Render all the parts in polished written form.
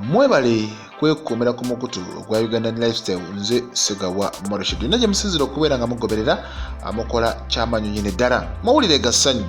Mwebale kwekuumira ku mukutu ogwa Ugandan Lifestyle. Nze Segawa Morishid, yonna gye musinzira okubeera nga mugoberera, mukola kyamanyi nyini ddala. Mawulire ga ssanyu,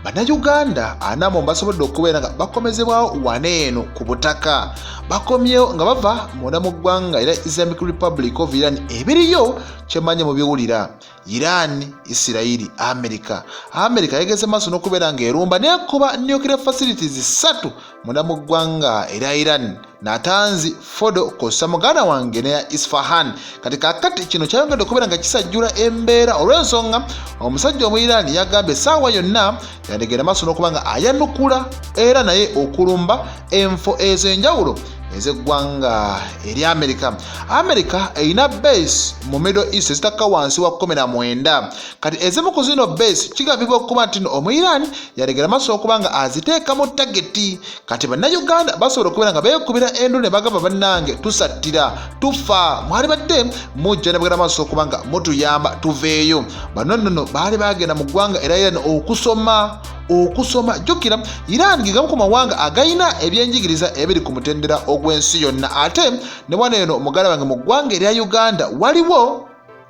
Bannayuganda 40 basobodde okubeera nga bakomezebwawo wano eno ku butaka. Bakomyewo nga bava munda mu ggwanga era Islamic Republic of Iran. Ebiriyo kyemanyi mubiwulira. Iran, Isirayiri, Amerika. Amerika yageze maaso n'okubeera ng'erumba n'ekuba nuclear facilities ssatu munda mu ggwanga erya Iran: Natanz, Fordow kosa muganda wange neya Isfahan. Kati kakati kino kyayongedde okubeera nga kisajjula embeera, olw'ensonga omusajja omu Iran yagambye essaawa yonna yandigenda maaso n'okuba nga ayanukula era naye okulumba enfo ez'enjawulo ez'eggwanga erya Amerika. Amerika erina base mu Middle East ezitakka wansi wa 19. Kati ezimu ku zino base kigambibwa okuba nti no omu Iran yalegera maaso okuba nga aziteeka mu target. Kati Bannayuganda basobola okubeera nga beekubira endu ne bagamba, "Bannange, tusattira tufa, mwali badde mujja ne bagenda maaso okuba nga mutuyamba tuveeyo." Bano nnono baali bagenda mu ggwanga era Iran okusoma. Jjukira Iran ge gamu ku mawanga agayina ebyenjigiriza ebiri ku mutendera ogw'ensi yonna. Ate ne wano eno, muganda wange, mu ggwanga erya Uganda waliwo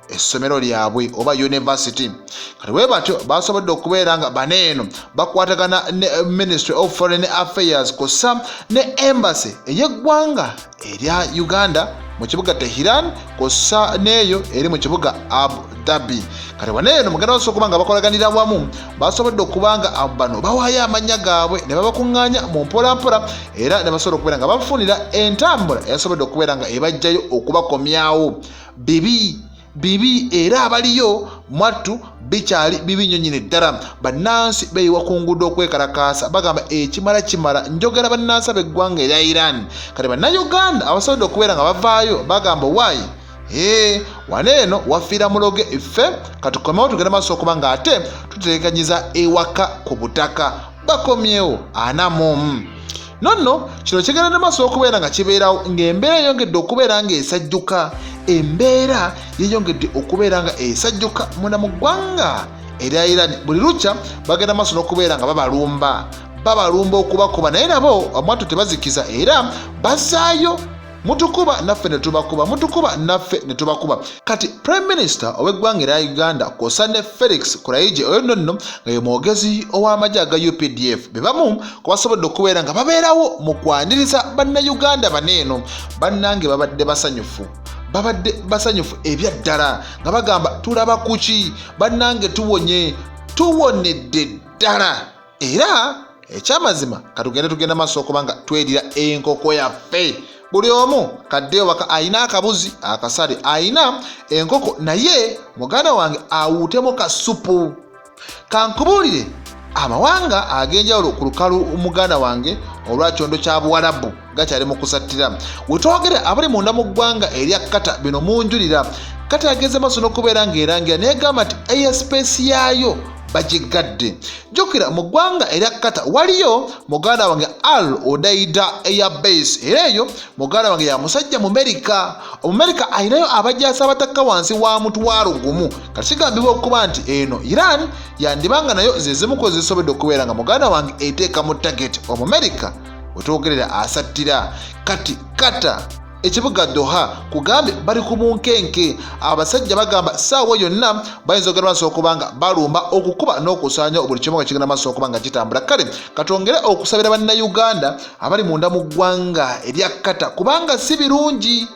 essomero lyabwe oba university. Kati bwe batyo basobodde okubeera nga baneeno bakwatagana ne Ministry of Foreign Affairs kw'ossa ne embassy ey'eggwanga erya Uganda mu kibuga Teheran, kw'ossa n'eyo eri mu kibuga Abu Dhabi. Kati waneeno mugenda basobola okuba nga bakolaganira wamu, basobodde okuba nga bano bawaayo amannya gaabwe ne babakuŋŋaanya mu mpolampola, era ne basobola okubeera nga bafunira entambula eyasobodde okubeera nga ebajjayo okubakomyawo. Bibi bibi, era abaliyo mwattu bikyali bibi nnyo nnyini ddala. Bannansi beeyiwa ku nguudo okwekalakaasa, bagamba ekimala kimala. Njogera bannansi ab'eggwanga erya Iran. Kati Bannayuganda abasobodde okubeera nga bavaayo bagamba, "Waayi, ee, wano eno wafiira muloge, ffe katukomewo tugenda maaso okuba nga ate tuterekanyiza ewaka ku butaka." Bakomyewo 41. Nonno kino kigenda ne maaso okubeera nga kibeerawo ng'embeera eyongedde okubeera ng'esajjuka. Embeera yeyongedde okubeera nga esajjuka munda mu ggwanga erya Iran. Buli lukya bagenda maaso n'okubeera nga babalumba okubakuba, naye nabo omwattu tebazikiza, era bazaayo. Mutukuba naffe ne tubakuba, mutukuba naffe ne tubakuba. Kati Prime Minister ow'eggwanga erya Uganda kw'ossa ne Felix Kulayigye, oyo nno nno nga ye mwogezi ow'amagye aga UPDF, be bamu ku basobodde okubeera nga babeerawo mu kwaniriza Bannayuganda baneeno. Bannange, babadde basanyufu, babadde basanyufu ebyaddala, nga bagamba, "Tulaba kuki? Bannange, tuwonye, tuwonedde ddala." Era ekyamazima, katugende, tugenda maaso okuba nga twerira enkoko yaffe. Buli omu kaddeyo waka, ayina akabuzi akasale, ayina enkoko, naye muganda wange awuutemu kasupu. Kankubuulire, amawanga ag'enjawulo ku lukalu, muganda wange, olwakyondo kya Buwalabu gakyali mu kusattira. Wetwogere, abali munda mu ggwanga erya Qatar, bino munjulira, Qatar yageze maaso n'okubeera ng'erangira negamba nti airspace yaayo bagigadde. Jjukira mu ggwanga erya Qatar waliyo, muganda wange, Al Udeid Airbase, era eyo, muganda wange, ya musajja Mumerika. Omumerika alinayo abajaasi abatakka wansi wa 10,000. Kati kigambibwa okuba nti eno Iran yandibanga nayo zezimu ku zisobodde okubeera nga, muganda wange, eteeka mu target Omumerika. Wetwogerera asattira kati Qatar, ekibuga Doha, kugambye bali ku bunkenke. Abasajja bagamba saawa yonna bayinza ogenda maaso okuba nga balumba, okukuba n'okusaanya buli kimu nga kigenda maaso okuba nga kitambula. Kale katwongere okusabira Bannayuganda abali munda mu ggwanga erya Qatar, kubanga si birungi,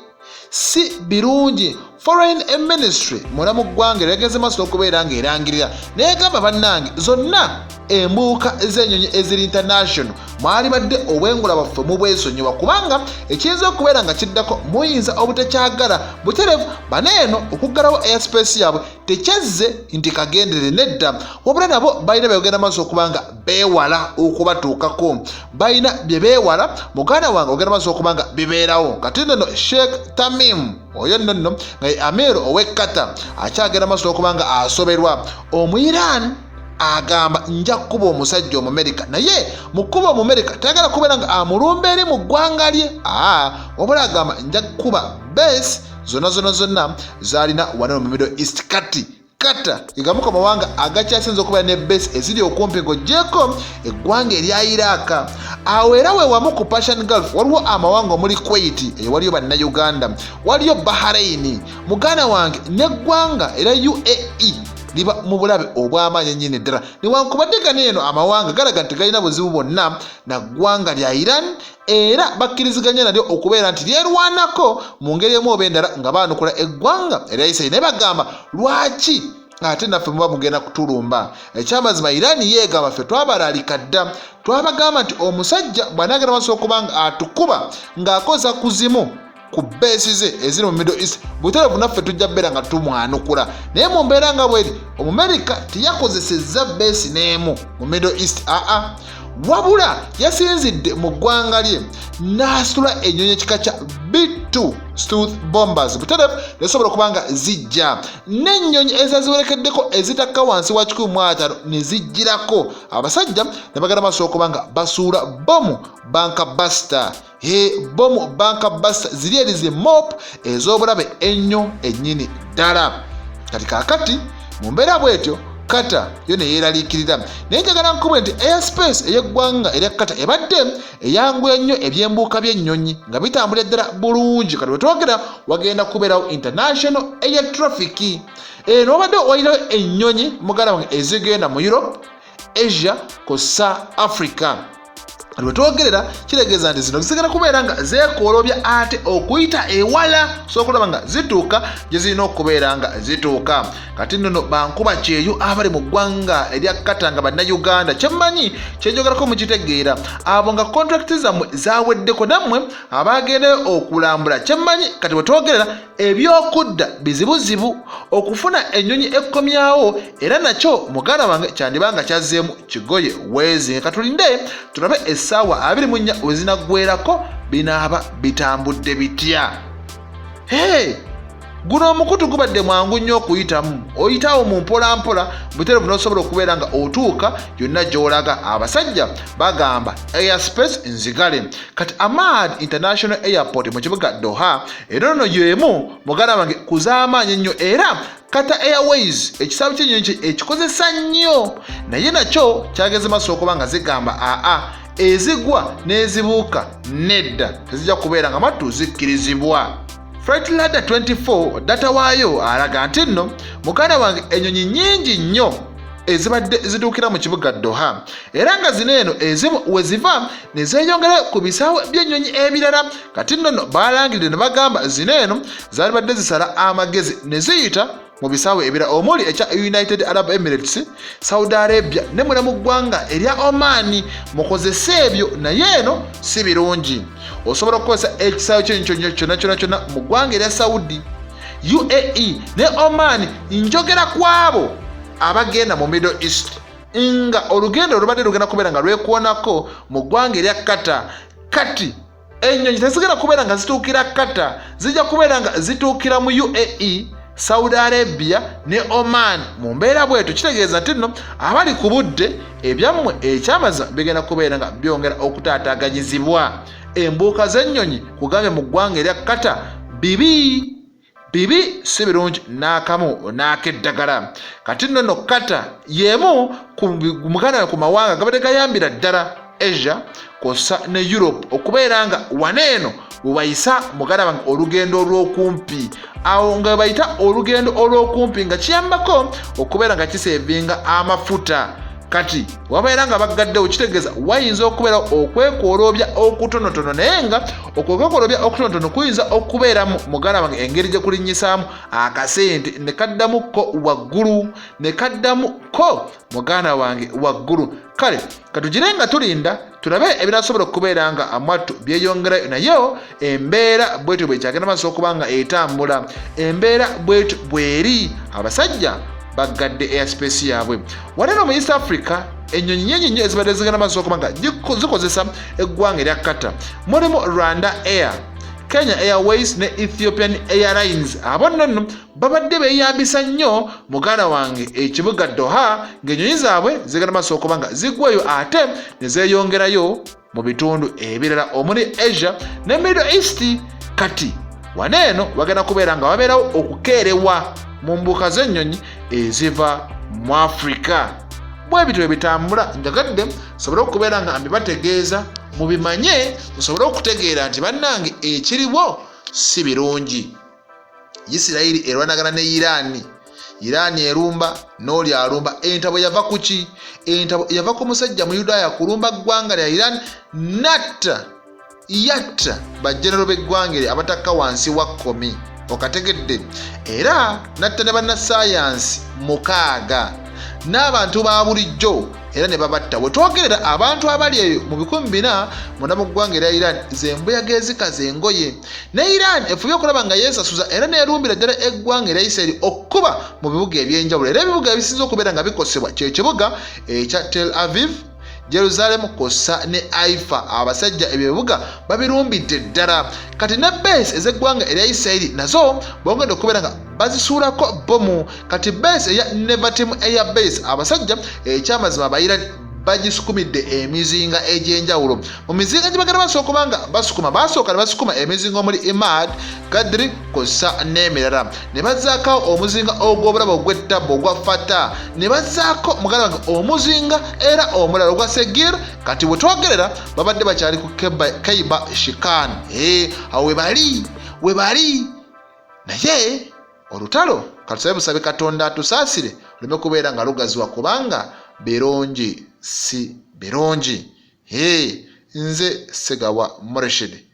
si birungi. Foreign Ministry munda mu ggwanga eryagenze maaso n'okubeera ng'erangirira neyegamba, "Bannange, zonna embuuka z'ennyonyi eziri international, mwali badde obwengula bwaffe mubwesonyiwa, kubanga ekiyinza okubeera nga kiddako muyinza obutakyagala buterevu." Baneeno okuggalawo airspace yaabwe tekyazze nti kagendere, nedda, wabula nabo balina byogenda maaso okuba nga beewala okubatuukako, balina bye beewala, muganda wange, ogenda maaso okuba nga bibeerawo. Kati nno Sheikh Tamim oyo nno nno nga ye Amir ow'e Qatar akyagenda maaso okuba nga asoberwa. Omuiran agamba, "Nja kukuba omusajja Omumerika," naye mu kukuba Omumerika tayagala kubeera nga amulumba eri mu ggwanga lye, aa, wabula agamba, "Nja kukuba base zonna zonna zonna zalina wano mu Middle East." Kati Qatar gegamu ku mawanga agakyasinze okubeera ne base eziri okumpi ng'oggyeko eggwanga erya Iraq. Awo era we wamu ku Persian Gulf waliwo amawanga omuli Kuwait, eyo waliyo Bannayuganda, waliyo Bahrain, muganda wange, n'eggwanga era UAE liba mu bulabe obw'amaanyi ennyini ddala. Newankubadde gano eno amawanga galaga nti tegalina buzibu bwonna na ggwanga lya Iran, era bakkiriziganya nalyo okubeera nti lyerwanako mu ngeri emu oba endala nga baanukula eggwanga erya Isiraeri, naye bagamba lwaki ate naffe muba mugenda kutulumba? Ekyamazima Iran yeegamba ffe twabalaalika dda, twabagamba nti omusajja bw'anaagenda maaso okuba nga atukuba ng'akoza kuzimu ku beesi ze eziri mu Middle East, butereevu naffe tujja beera nga tumwanukula. Naye mu mbeera nga bweri, Omumerika teyakozesezza beesi n'emu mu Middle East, aa, wabula yasinzidde mu ggwanga lye n'asitula ennyonyi ekika kya B2 Stealth bombers, butereevu nesobola okuba nga zijja n'ennyonyi ezaziwerekeddeko ezitakka wansi wa 150 ne zijjirako abasajja ne bagenda maaso okuba nga basuula bomu banka buster. He bomu banka basa ziri eri zi mop ez'obulabe ennyo ennyini ddala. Kati kaakati mu mbeera bw'etyo Qatar yo ne yeeraliikirira, naye njagala nkubwe nti airspace ey'eggwanga erya Qatar ebadde eyanguya nnyo ebyembuuka by'ennyonyi nga bitambulira ddala bulungi. Kati wetwogera wagenda kubeerawo international air traffic eno, wabadde walirawo ennyonyi muganda wange ezigenda mu Europe, Asia kossa Africa. Lwetwogerera kitegeeza nti zino zigenda kubeera nga zeekoolobya ate okuyita ewala so okulaba nga zituuka gye zirina okubeera nga zituuka. Kati nnono bankuba kyeyo abali mu ggwanga erya Qatar nga Bannayuganda, kyemmanyi kyenjogerako mukitegeera, abo nga kontrakiti zammwe zaweddeko nammwe abagendayo okulambula, kyemmanyi kati wetwogerera ebyokudda bizibuzibu okufuna ennyonyi ekkomyawo, era nakyo muganda wange kyandiba nga kyazzeemu kigoye weezinge. Katulinde tulabe essaawa 24 we zinaggwerako binaaba bitambudde bitya. Hey! Guno omukutu gubadde mwangu nnyo okuyitamu, oyitawo mu mpolampola buterevu n'osobola okubeera nga otuuka yonna gy'olaga. Abasajja bagamba airspace nzigale. Kati Amad International Airport mu kibuga Doha era ono y'emu muganda wange ku z'amaanyi ennyo, era Qatar Airways ekisaawe ky'ennyonyi ekikozesa nnyo, naye nakyo kyageze maaso okuba nga zigamba aa ezigwa n'ezibuuka nedda tezijja kubeera nga mattu zikkirizibwa. Flight Radar 24 data waayo alaga nti nno muganda wange ennyonyi nnyingi nnyo ezibadde zituukira mu kibuga Doha, era nga zino eno ezimu we ziva ne zeeyongera ku bisaawe by'ennyonyi ebirala. Kati nno nno baalangiridde ne bagamba zino eno zaalibadde zisala amagezi ne ziyita mu bisaawe ebirala omuli ekya United Arab Emirates, Saudi Arabia ne muna mu ggwanga erya Oman. Mukozese ebyo, naye eno si birungi. Osobola okukozesa ekisaawe ky'ennyonyi kyonna kyonna kyonna mu ggwanga erya Saudi, UAE ne Oman. Njogera ku abo abagenda mu Middle East nga olugendo olubadde lugenda kubeera nga lwekuonako mu ggwanga erya Qatar. Kati ennyonyi tezigenda kubeera nga zituukira Qatar, zijja kubeera nga zituukira mu UAE, Saudi Arabia ne Oman. Mu mbeera bwetyo kitegeeza nti nno abali ku budde ebyammwe ekyamazima bigenda kubeera nga byongera okutaataaganyizibwa. Embuuka z'ennyonyi kugambye mu ggwanga erya Qatar bibi bibi, si birungi n'akamu n'akeddagala. Kati nno no Qatar y'emu ku muganda ku mawanga gabadde gayambira ddala Asia kwossa ne Europe okubeera nga wano eno webayisa muganda wange olugendo olw'okumpi, awo nga webayita olugendo olw'okumpi nga kiyambako okubeera nga kisevinga amafuta. Kati wabeera nga baggaddewo kitegeeza wayinza okubeera okwekooloobya okutonotono, naye nga okwekooloobya okutonotono kuyinza okubeeramu muganda wange engeri gye kulinnyisaamu akasente ne kaddamu ko waggulu, ne kaddamu ko muganda wange waggulu. Kale katugire nga tulinda tulabe ebinasobola okubeera nga amwattu byeyongerayo, naye embeera bwetyo bwekyagenda maaso okuba nga etambula, embeera bwetyo bweri. Abasajja baggadde airspace yaabwe. Waneno mu East Africa ennyonyi nyingi nnyo ezibadde zigenda maaso okuba nga zikozesa eggwanga erya Qatar, mulimu Rwanda Air, Kenya Airways ne Ethiopian Airlines. Abo nno nno babadde beeyambisa nnyo muganda wange ekibuga Doha ng'ennyonyi zaabwe zigenda maaso okuba nga zigweyo ate ne zeeyongerayo mu bitundu ebirala omuli Asia ne Middle East. Kati wano eno wagenda kubeera nga wabeerawo okukeerewa mu mbuuka z'ennyonyi eziva mu Afrika. Bwe bityo ebitambula, njagadde nsobole okubeera nga mbibategeeza, mubimanye, musobole okutegeera nti bannange ekiriwo si birungi. Isirayiri erwanagana ne Iraani, Iraani erumba n'oli alumba. Entabo yava ku ki? Entabo yava ku musajja Muyudaaya kulumba ggwanga lya Iran, natta yatta bajenero b'eggwanga eryo abatakka wansi wa kkomi, okategedde, era natta ne bannassaayansi 6 n'abantu ba bulijjo era ne babatta. We twogerera abantu abali eyo mu 4000 munda mu ggwanga erya Iran zembuyaga ezikaza engoye. Ne Iran efubye okulaba nga yeesasuza era neerumbira ddala eggwanga erya Isiraeri okukuba mu bibuga eby'enjawulo, era ebibuga ebisinze okubeera nga bikosebwa kye kibuga ekya Tel Aviv, Jerusalem kwossa ne Haifa. Abasajja ebyo ebibuga babirumbidde ddala. Kati ne base ez'eggwanga erya Isiraeri nazo bongedde okubeera nga bazisuulako bbomu. Kati base eya Nevatim Air Base, abasajja ekyamazima abayirani bagisukumidde emizinga egy'enjawulo. Mu mizinga gye bagenda basooka okuba nga basukuma, basooka ne basukuma emizinga omuli Imad, Gadri kwossa n'emirala, ne bazzaako omuzinga ogw'obulabo ogw'ettabbu ogwa Fata, ne bazzaako muganda wange omuzinga era omulala ogwa Segir. Kati we twogerera babadde bakyali ku Kaiba Shikan, awo webali webali, naye olutalo katusabe busabe Katonda atusaasire luleme kubeera nga lugaziwa, kubanga birungi si birungi. Nze Segawa Murshid.